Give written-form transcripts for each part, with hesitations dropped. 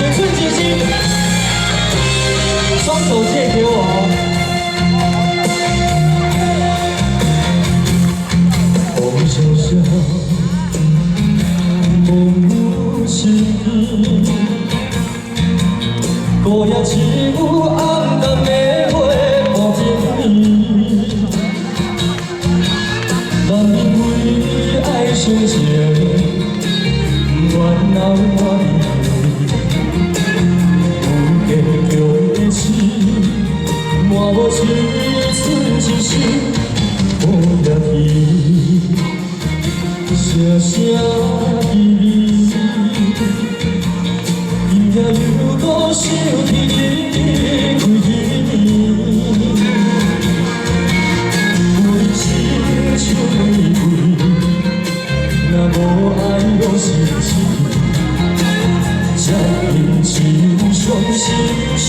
青春之心，雙手借給我。風蕭蕭，夢有情意，孤影只有暗淡的花無情意。人因為愛相情，不願留滿有堅強的心，換無一寸一絲孤夜去，聲聲凄美。今夜又閣想起你開彼暝，有你親像玫瑰，若無愛攏是痴。這緊只有傷心傷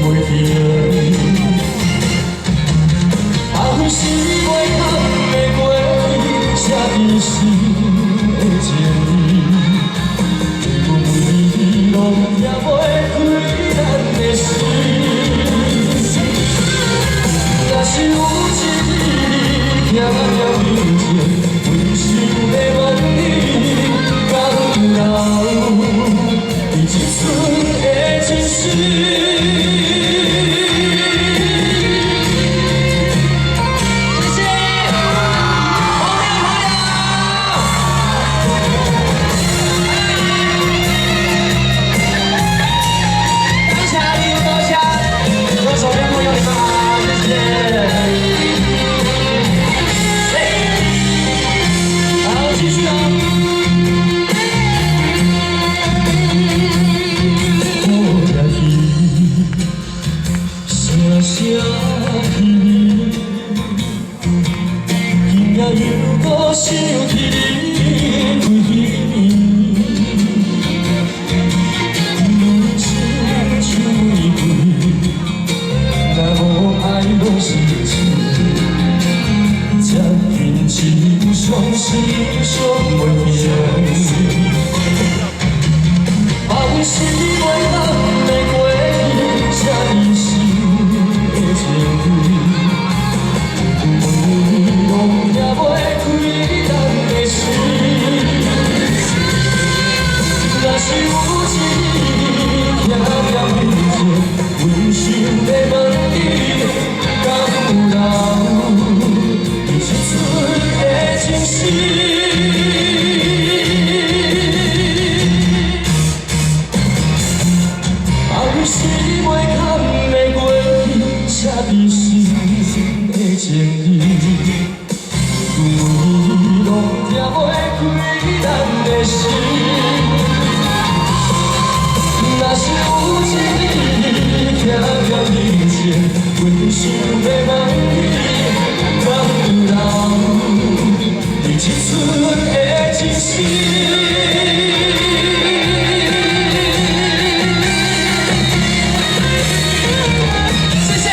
袂停。放是袂堪的過去，寫在心的情意。阮每攏拆袂開咱的心。若是有一日你徛在面前，阮想欲問你，敢有留這一寸的情深？謝謝，朋友朋友。感謝你，多謝，右手邊朋友你們好，謝謝。好，繼續啊。孤夜去，聲聲凄美。今夜又閣想起你開彼暝，阮親像玫瑰，若無愛攏是痴。這緊只有傷心傷袂停。放是袂堪的過去，寫在心的情意。每攏拆袂開咱的心。若是有一日你徛在面前，阮想欲問你，敢有留這一寸的情深？放是袂堪的過去，寫在心的情意。每攏拆袂開咱的心。若是有一日你徛在面前，阮想欲問你，敢有留這一寸的情深？謝謝。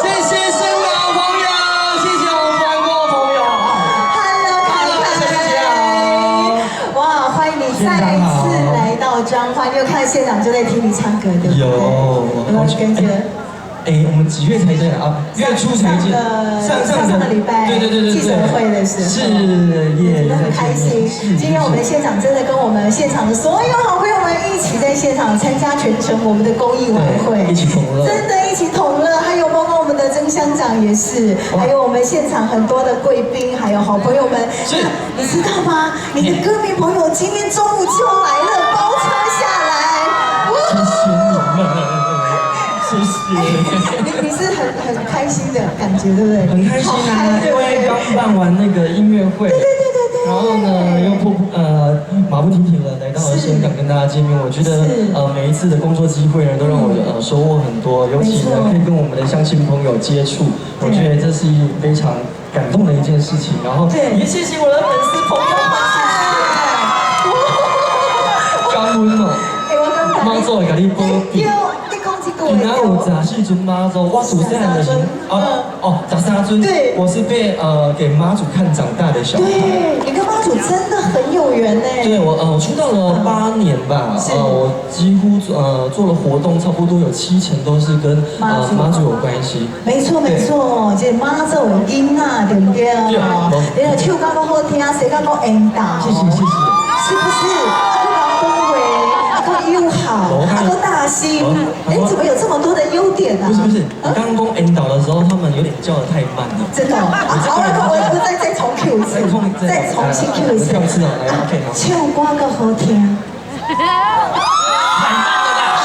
謝謝香港朋友，謝謝我們韓國朋友。 Hello，凱小姐凱，好。哇，歡迎你再次來到彰化，你有看到現場就在聽你唱歌，對不對？有，有沒有跟着？哎，我們幾月才見啊？月初才見，上上上個禮拜，對對對對對，記者會的時候，是耶，真的很開心。今天我們現場真的跟我們現場的所有好朋友們一起在現場參加全程我們的公益晚會，一起同樂，真的一起同樂。還有包括我們的曾鄉長也是，還有我們現場很多的貴賓，還有好朋友們。是，你知道嗎？你的歌迷朋友今天中午就來了，包車下來。謝謝你們。謝謝。你是很開心的感覺，對不對？很開心啊，因為剛辦完那個音樂會，對對對對對，然後呢又迫馬不停蹄的來到了香港跟大家見面。我覺得每一次的工作機會呢，都讓我收穫很多，尤其呢可以跟我們的鄉親朋友接觸，我覺得這是一非常感動的一件事情。然後也謝謝我的粉絲朋友們，謝謝。感恩哦，欸，我感覺媽祖會共你保庇。你講這句話，哪有14尊媽祖？我自細漢就是哦哦，13尊。對我是被給媽祖看長大的小孩。對，你跟媽祖真的很有緣呢。對，我出道了8年吧，我幾乎做了活動，差不多有7成都是跟媽祖有關係。沒錯沒錯，這媽祖的囡仔對不對？對。你若唱歌閣好聽，生甲閣緣投。謝謝謝謝。是不是？啊，閣人講話，啊，閣友好，啊，閣大心，哎，怎麼有這麼多的優點呢？不是不是，我剛剛講緣投的時候，他們有點叫得太慢了。真的？好了，我再重 cue 一次，再重新 cue 一次。一次哦，來 OK 好。唱歌閣好聽。太慢了啦！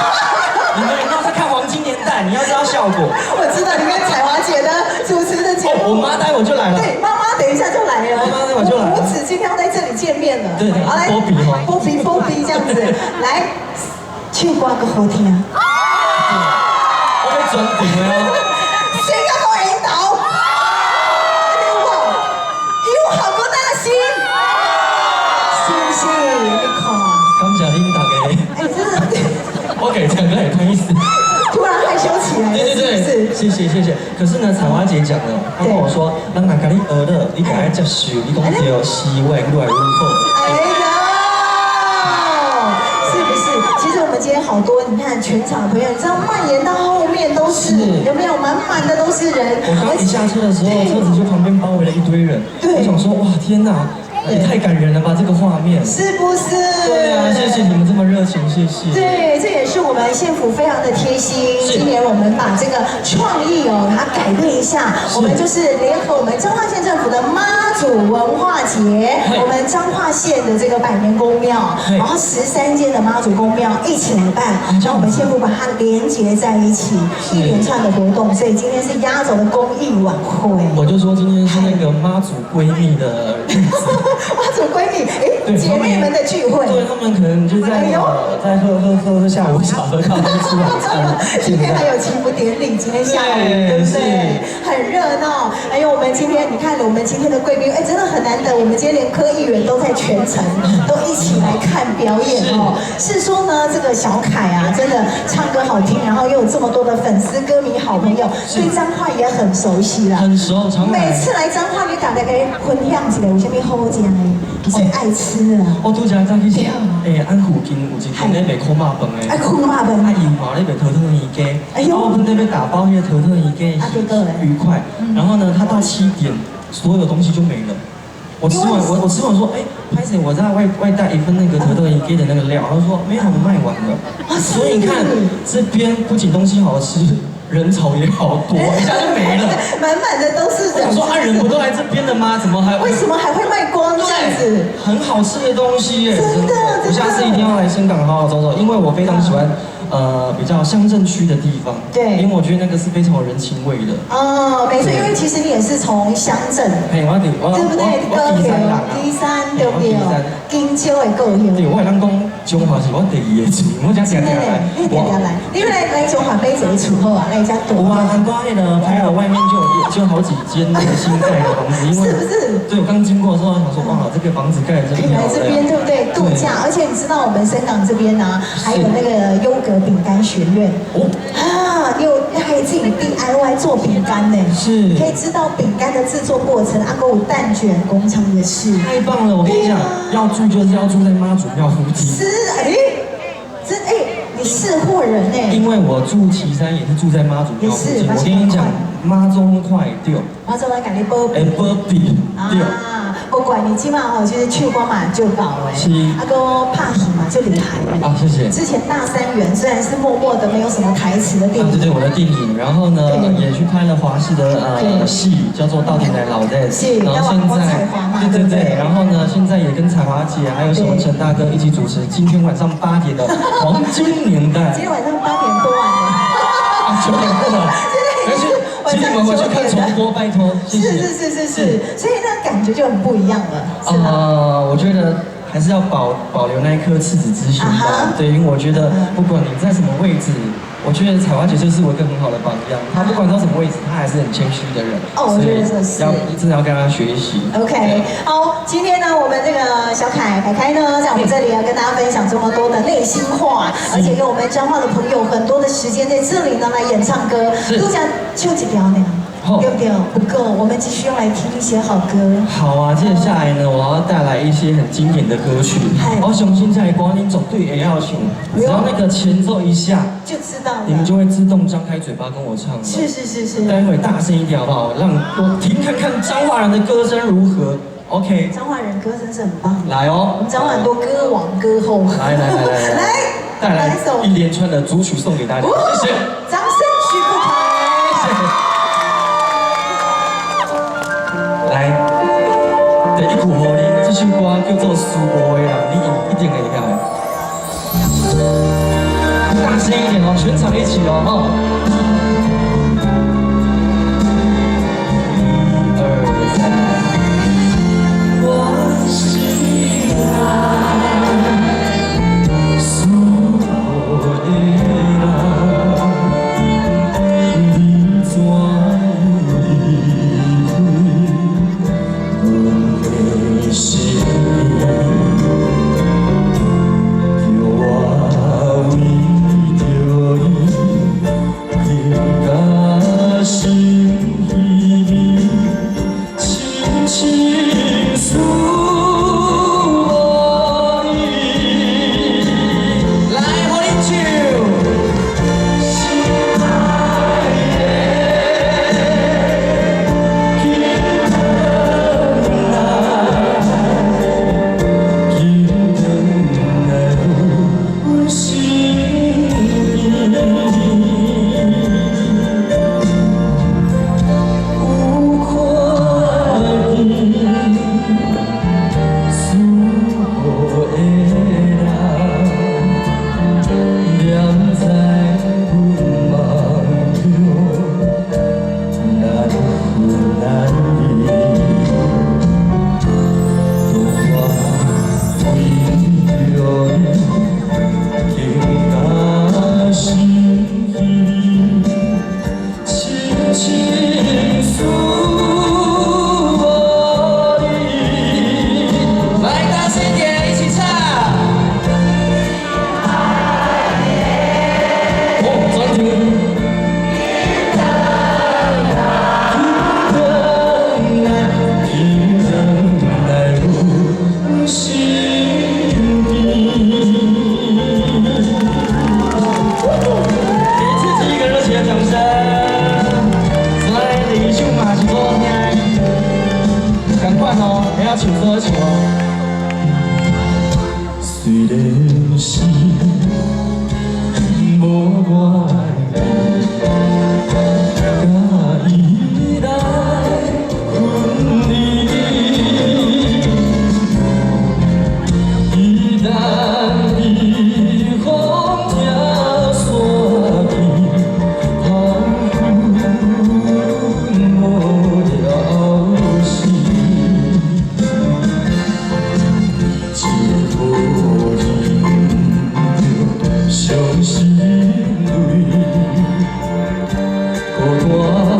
你們有沒有在看《黃金年代》？你要知道效果。我知道，你看彩華姐的主持的節目。我媽待會就來了。對，媽媽等一下就來了。媽媽待會就來了。母子今天要在這裡見面了。對對。好來，波比哦，波比波比這樣子，來，唱歌閣好聽。我被轉頂了。誰敢講緣投？有好閣大心，是不是？你看。感謝恁大家。哎，真的。我給唱歌也不好意思。突然害羞起來，對對對，謝謝謝謝。可是呢，彩華姐講了，她跟我說，人若共你學了，你共愛接受，你講對，是會愈來愈好。哎呀，是不是？其實我們今天好多，你看全場的朋友，你知道蔓延到後面都是，有沒有？滿滿的都是人。我剛一下車的時候，車子就旁邊包圍了一堆人。對，我想說，哇，天哪！也太感人了吧，這個畫面。是不是？對啊，謝謝你們這麼熱情，謝謝。對，這也是我們縣府非常的貼心。今年我們把這個創意哦，它改變一下，我們就是聯合我們彰化縣政府的媽祖文化節，我們彰化縣的這個百年宮廟，然後13間的媽祖宮廟一起來辦，然後我們縣府把它連結在一起，一連串的活動，所以今天是壓軸的公益晚會。我就說今天是那個媽祖閨蜜的日子。媽祖閨蜜，哎，姐妹們的聚會。對，他們可能就在喝喝喝喝下午茶，喝咖啡，吃晚餐。今天還有祈福典禮，今天下午對不對？很熱鬧。還有我們今天，你看我們今天的貴賓，哎，真的很難得，我們今天連柯議員都在全程都一起來看表演哦。是說呢，這個小凱啊，真的唱歌好聽，然後又有這麼多的粉絲、歌迷、好朋友，對彰化也很熟悉啦。很熟，常每次來彰化，你共大家分享一下有啥物好食的，你最愛吃的。我拄才早去食，欸，阮附近有一間咧賣焢肉飯的。哎，焢肉飯。啊，伊嘛咧賣桃糖魚羹。哎呦。我們那邊打包那個桃糖魚羹魚塊，然後呢，他到7點，所有東西就沒了。我吃完，我吃完說，哎，歹勢，我在外帶一份那個桃糖魚羹的那個料，他說沒有，我們賣完了。所以你看，這邊不僅東西好吃，人潮也好多，一下就沒了，滿滿的都是人。我想說，啊，人不都來這邊了嗎？怎麼還？為什麼還會賣光這樣子？很好吃的東西耶，真的，我下次一定要來伸港好好走走，因為我非常喜歡。比較鄉鎮區的地方，對，因為我覺得那個是非常有人情味的。哦，沒錯，因為其實你也是從鄉鎮，嘿，我佇我對不對？我旗山人啊，旗山對不對？金秋的故鄉。對，我會當講彰化是我第二个厝，我才定定來。你定定來，你來彰化買一个厝好啊，來遮住。有啊，難怪那個牌樓外面就有好幾間那個新蓋的房子，因為是不是？對，我剛經過的時候想說，哇，這個房子蓋的真漂亮。來這邊對不對？度假，而且你知道我們伸港這邊呢，還有那個優格餅乾學院哦啊，你有還可以自己 DIY 做餅乾呢，是，可以知道餅乾的製作過程。啊，閣有蛋捲工廠也是，太棒了！我跟你講，要住就是要住在媽祖廟附近。是，哎，這哎，你識貨人呢？因為我住旗山，也是住在媽祖廟附近。我跟你講，媽祖快對，媽祖來共你保庇，欸，保庇對。不管你這馬吼，就是唱歌嘛就𠢕的，是，啊閣拍戲嘛就厲害啊，謝謝。之前大三元雖然是默默的沒有什麼台詞的電影，對對，我的電影，然後呢也去拍了華視的戲，叫做《到底來老的》，是，然後現在，對對對，然後呢現在也跟彩華姐還有小文陳大哥一起主持今天晚上8點的黃金年代。今天晚上8點播完了，啊，9點過了。請你們回去看重播，拜託，謝謝。是是是是是，所以那感覺就很不一樣了，是嗎？我覺得還是要保留那一顆赤子之心吧。對，因為我覺得不管你在什麼位置，我覺得彩華姐就是我一個很好的榜樣。她不管到什麼位置，她還是很謙虛的人。哦，我覺得這是要真的要跟她學習。 OK，好，今天呢，我們這個小凱凱凱呢，在我們這裡要跟大家分享這麼多的內心話，而且給我們彰化的朋友很多的時間在這裡呢來演唱歌。都講唱一條呢，對不對？不夠，我們繼續用來聽一些好歌。好啊，接下來呢，我要帶來一些很經典的歌曲。我相信這歌恁絕對會曉唱，只要那個前奏一下，就知道了，你們就會自動張開嘴巴跟我唱了。是是是是。待會大聲一點好不好？讓我聽看看彰化人的歌聲如何。OK。彰化人歌聲是很棒。來哦。我們彰化很多歌王歌后。來來來來來。帶來一連串的組曲送給大家，謝謝。掌聲許富凱。謝謝。來，第一句予你，這首歌叫做《思無的人》，你一定會曉。大聲一點哦，全場一起哦，哈。一二三。我是愛思無的人，你怎樣離開阮的身邊？叫我為著你，更加心稀微，深深思無你。來，予恁唱。心愛的，緊轉來，緊轉來阮身邊。有看見思無的人，念在阮夢中難分難離。當我為著你，更加心稀，深深思無你。來，大聲一點，一起唱。哦，轉場。緊轉來，緊轉來阮身邊。給自己一個熱情的掌聲。來，第二首嘛是好聽的，趕快哦，會曉唱做唱哦。雖然是無願意，佮伊來分離。伊等避風拆散去，彷彿無了時。一個人著傷心淚，孤單。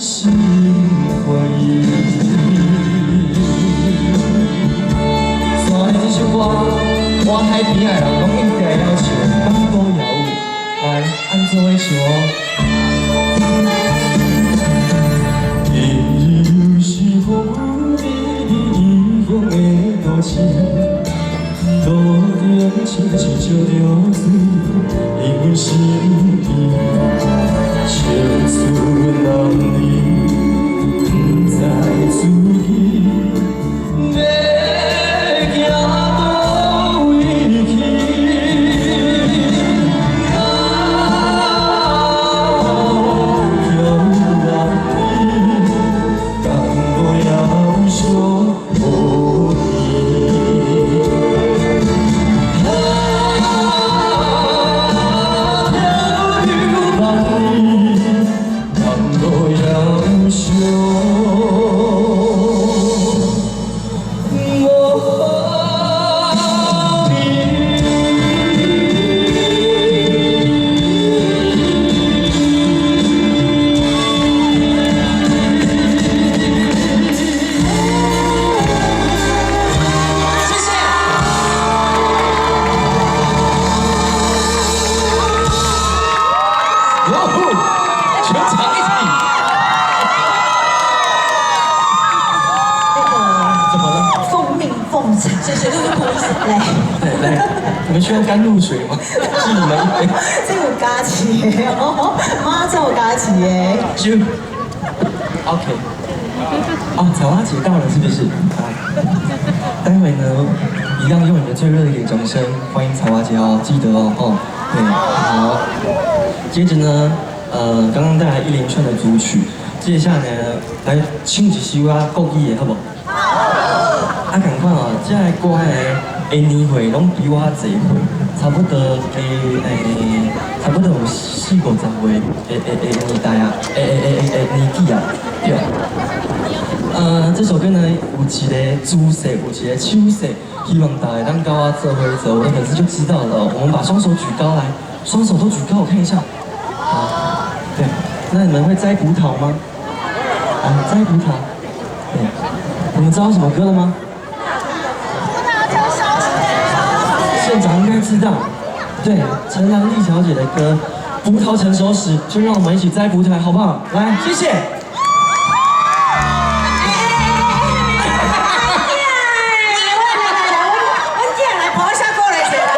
心歡喜。所以這首歌，我海邊的人攏應該會曉唱，敢歌謠有，來，按做伙唱哦。伊又是風雨美麗異鄉的都市，路頂親像石著水，因阮心意，青春男兒，不知自己欲行佗位去。啊，飘万里，敢无遥相依？啊，漂流万里，敢无遥相依？謝謝。哇呼！全場一起。那個怎麼了？奉命奉茶，謝謝，對不好意思。來，對，來，你們需要甘露水嗎？是你們一杯。這有加持的哦，媽祖加持的。就 OK。哦，草花姐到了是不是？來，待會呢，一樣用你們最熱烈的掌聲歡迎草花姐哦，記得哦，哦，對，好。接着呢，剛剛帶來一連串的組曲，接下來呢，來唱一首啊國語的，好無？啊，仝款哦，這个歌的年歲攏比我較濟歲，差不多差不多有四五十歲的年代啊，年紀啊，對。這首歌呢，有一個姿勢，有一個手勢，希望大家當跟我做伙做，我的粉絲就知道了。我們把雙手舉高來，雙手都舉高，我看一下。好，對，那你們會摘葡萄嗎？啊，摘葡萄。對，你們知道什麼歌了嗎？縣長應該知道，對，陳蘭麗小姐的歌《葡萄成熟時》，就讓我們一起摘葡萄，好不好？來，謝謝。來來來，阮囝來抱一下過來者啦。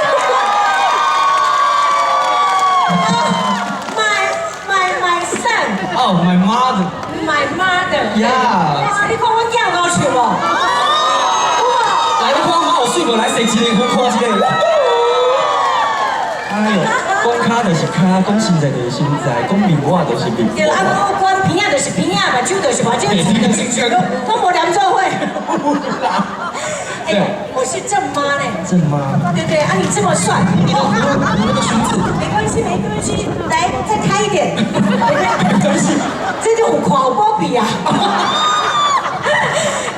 My son. Oh, my mother. My mother. Yeah. 哇，你看阮囝有夠唱無？來，你看我媽有水無？來，踅一个，我看一个。哎呦，講跤就是跤，講身材就是身材，講面我就是面。對啦，啊，講鼻仔就是鼻仔，目睭就是目睭，嘴就是嘴，攏無連做伙。哎，我是正媽呢。正媽。對對，啊，你這麼帥。你那個裙子。沒關係，沒關係，來，再開一點。沒關係。這就有看有保庇啊。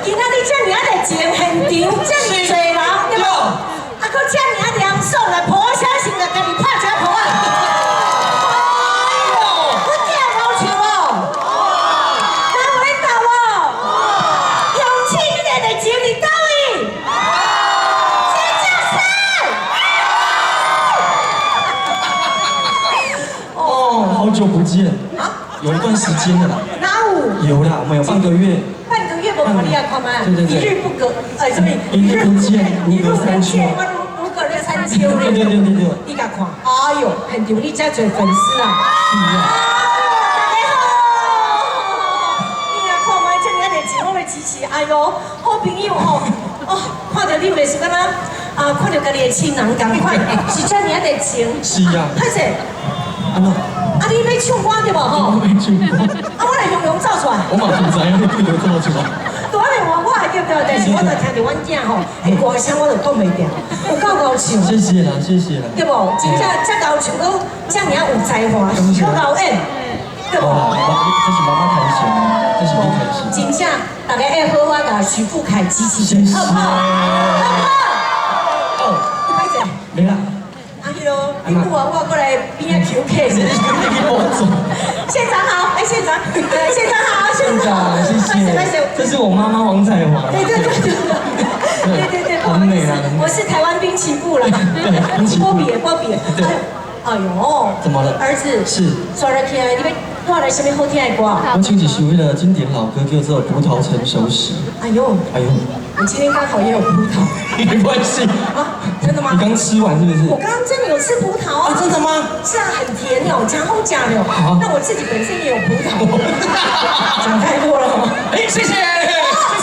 今仔日這爾仔熱情，現場這爾濟人，對無？啊，閣這爾涼爽，來抱聲先來家己拍一下抱仔。哎呦，阮囝有唱無？哪有咧鬥無？勇氣，你的熱情佇佗位？尖叫聲！哦，好久不見，有一段時間了啦。哪有？有啦，我們有半個月。半個月無看你也看嗎？對對對。一日不隔，什麼？一日不見，如隔三秋。我如隔三秋。對對對對對。你共看，哎呦，現場你遮濟粉絲啊！是啊。大家好。你若看覓這爾熱情，我欲支持。哎呦，好朋友吼，哦，看著你袂是敢若啊，看著家己的親人仝款，是遮爾熱情。是啊。歹勢。按怎？啊，你欲唱歌對無吼？我欲唱歌。啊，我來雄雄走出來。我嘛毋知影你對佗走出來。拄仔電話我還記得，但是我就聽著阮囝吼，彼歌聲我就擋袂牢，有夠𠢕唱。謝謝啦，謝謝啦。對無？真正這𠢕唱，閣這爾有才華，閣𠢕演，對無？這是媽媽開心，這是你開心。真正，大家愛好好共許富凱支持，好不好？好不好？哦。你歹勢。沒啦。啊，彼囉，你有啊，我過來邊仔求客。你去幫助。縣長好，哎，縣長，縣長好。這是我媽媽王彩樺。對對對對對對對，不好意思，我是台灣濱崎步啦。對，濱崎步。波比波比。對。哎呦，怎麼了？兒子。是。刷入去啊！你欲帶來啥物好聽的歌？我唱一首彼个經典老歌，叫做《葡萄成熟時》。哎呦，哎呦，你今天剛好也有葡萄。沒關係。啊，真的嗎？你剛吃完是不是？我剛剛真的有吃葡萄啊！真的嗎？是啊，很甜哦，真好食哦。好。那我自己本身也有葡萄。講太多了。哎，謝謝，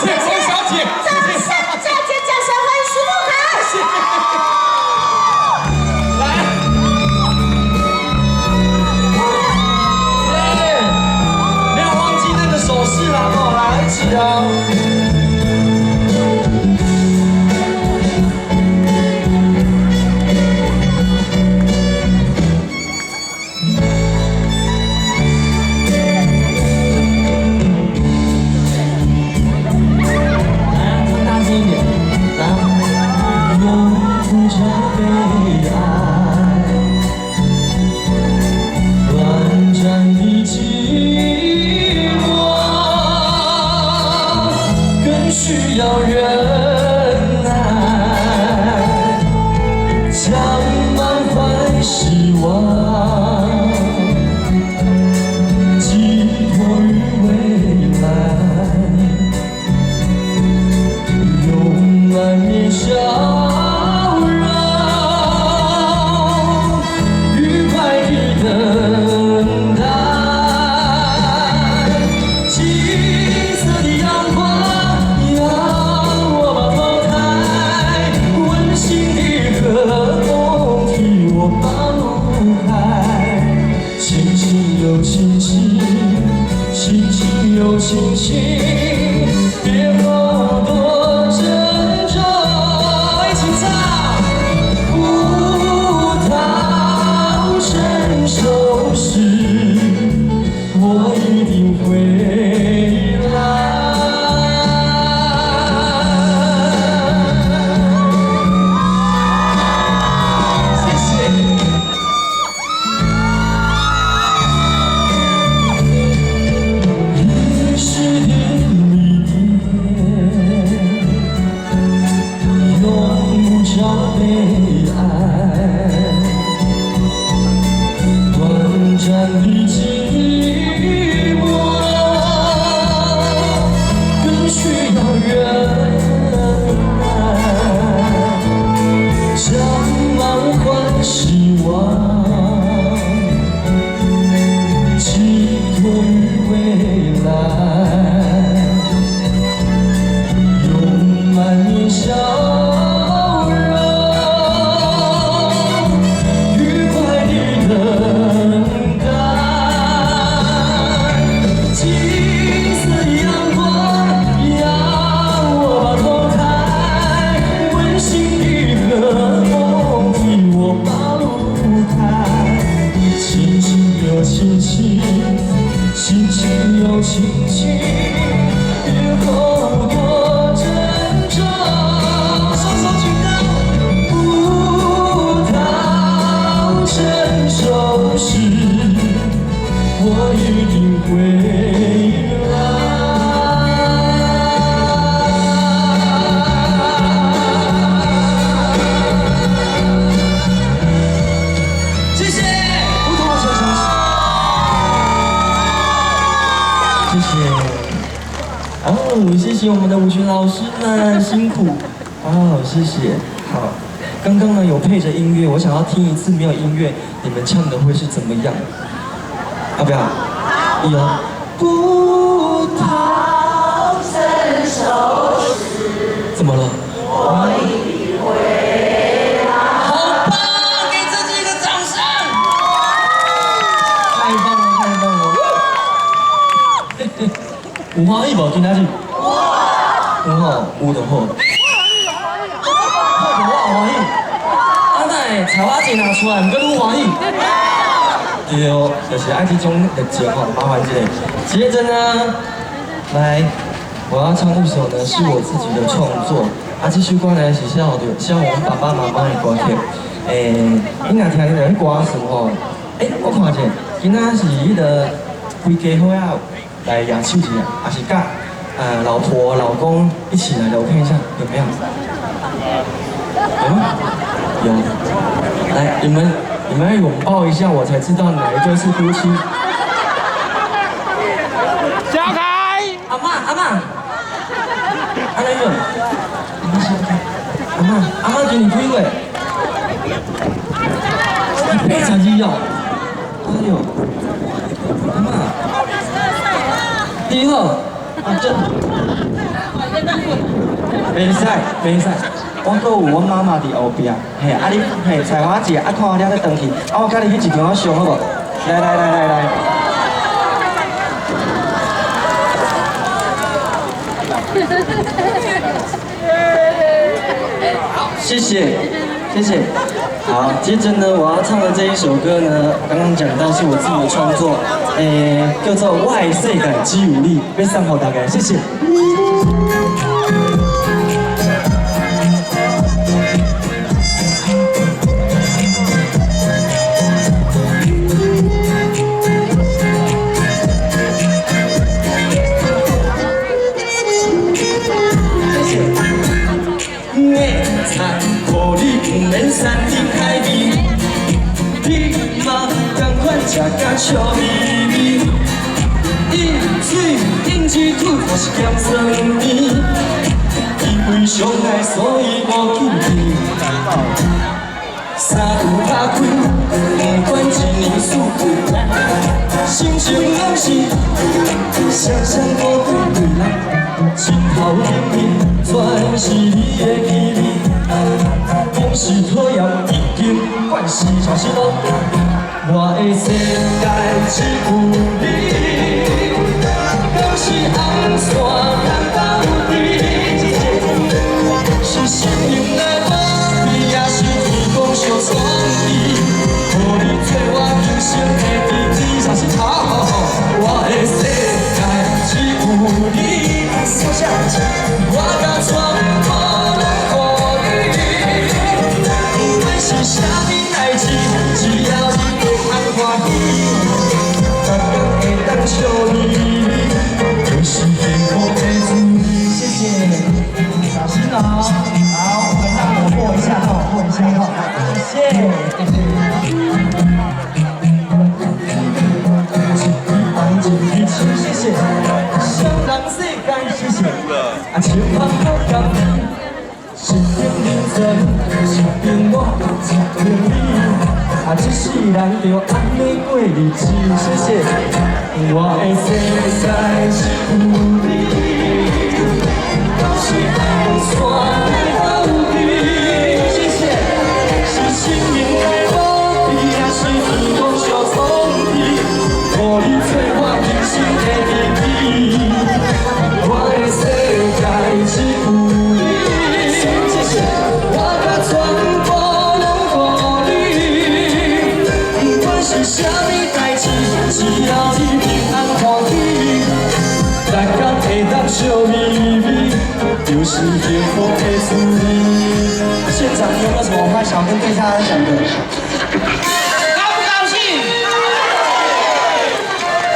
謝謝郭小姐。掌聲，再見，掌聲歡迎許富凱。來。不要忘記那個手勢啦，跟我來一起哦。需要忍耐，將滿懷希望，寄託於未來，用滿面笑容，愉快地等待，金色的陽光。又清醒，清醒又清醒，別後多珍重。一起唱，葡萄成熟時，我一定會來。謝謝。用不着悲哀，短暫的寂寞，更需要忍耐，將滿懷希望，寄託於未來，用滿面笑。清醒，清醒又清醒，別後多珍重。雙手舉高，葡萄成熟時，我一定會來。謝謝，葡萄成熟時。謝謝，哦，謝謝我們的舞群老師們辛苦，哦，謝謝。好，剛剛呢有配着音樂，我想要聽一次沒有音樂，你們唱的會是怎麼樣？要不要？有。葡萄成熟時，怎麼了？我一定會來。好棒，給自己一個掌聲！太棒了，太棒了！有歡喜無？今仔日有吼，有就好。好就我也歡喜。啊，哪會菜仔錢拿出來，毋閣愈歡喜？對哦，就是愛這種熱情吼，麻煩一下。接着呢，來，我要唱一首呢，是我自己的創作。啊，這首歌呢是寫予寫予阮爸爸媽媽的歌曲。欸，你若聽著彼歌詞吼，欸，我看者，今仔是彼个規家伙仔來舉手一下，也是佮老婆、老公一起來的，我看一下有沒有？有嗎？有。來，你們要擁抱一下，我才知道哪一對是夫妻。小凱，阿嬤，阿嬤，阿那個，阿嬤，阿嬤今年幾歲？82哦。哎呦，阿嬤，你好，啊這，袂使袂使，我閣有阮媽媽佇後壁，嘿，啊你嘿采華姐，啊看好了再轉去，啊我佮你翕一張相好無？來來來來來。好，謝謝，謝謝。好，接着呢，我要唱的這一首歌呢，剛剛講到是我自己的創作，叫做《我的世界只有你》，欲送予大家，謝謝。食甲笑眯眯，一嘴饮一吐，我是咸酸甜。因为相爱，所以无禁忌。三度拍开，不管一年四季，心情拢是双双孤对对来，枕头顶面全是你的气味，讲是讨厌，已经惯势，小心哦。我的世界只有你，敢是红线牵到底，是生命的保庇，也是天公相创治，予你做我今生的知己。小心好，我的世界只有你，我甲全部拢予你，不管是啥物代志，只要你欢喜，逐工会当笑眯眯，就是幸福的滋味。謝謝，小心哦。好，我們讓我過一下，讓我過一下哈。謝謝。謝謝。雙人世界，謝謝。啊，情芳好甘，一邊眠床，一邊我，一邊你。啊，這世人就按呢過日子，謝謝。我的世界只有你，敢是红线来斗阵，謝謝。是生命的保庇，也是天公相創治，予你做我今生的知己。我的世界只有你，謝謝。我甲全部攏予你，不管是啥物代誌，只要你平安歡喜，逐工會當笑眯眯，就是幸福的滋味。現場你有沒有什麼話想要跟對大家講的？高不高興？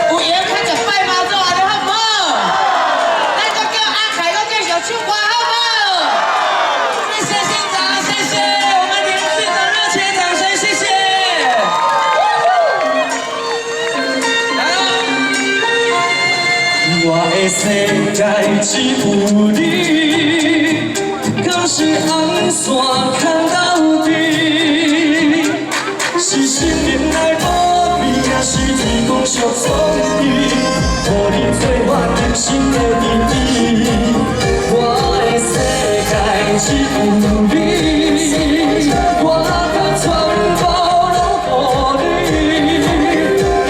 有閒較食拜媽祖，按呢好無好？咱閣叫阿凱閣繼續唱歌好無好？謝謝縣長，謝謝我們連縣長熱情掌聲，謝謝。來哦！我的世界只有你，敢是紅線牽到底，是生命來保庇，也是天公相創治，予你做我今生的知己。我的世界只有你，我甲全部攏予你，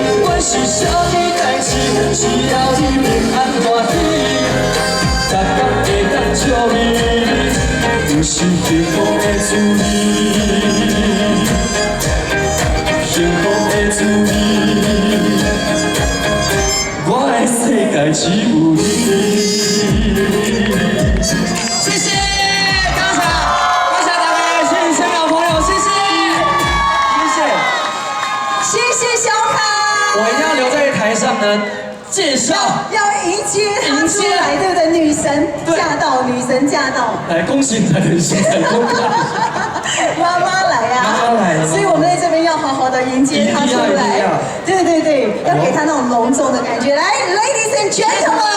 不管是啥物代誌，只要你平安歡喜，逐工會當笑眯眯，就是幸福的滋味，幸福的滋味。我的世界只有你。謝謝，剛才感謝大家，謝謝香港朋友，謝謝，謝謝，謝謝小凱。我一定要留在台上呢，繼介紹。要迎接她出來，對不對？女神駕到，女神駕到。來，恭喜你的新成功！媽媽來啊！媽媽來了。所以我們在這邊要好好的迎接她出來。對對對，要給她那種隆重的感覺。來，ladies and gentlemen。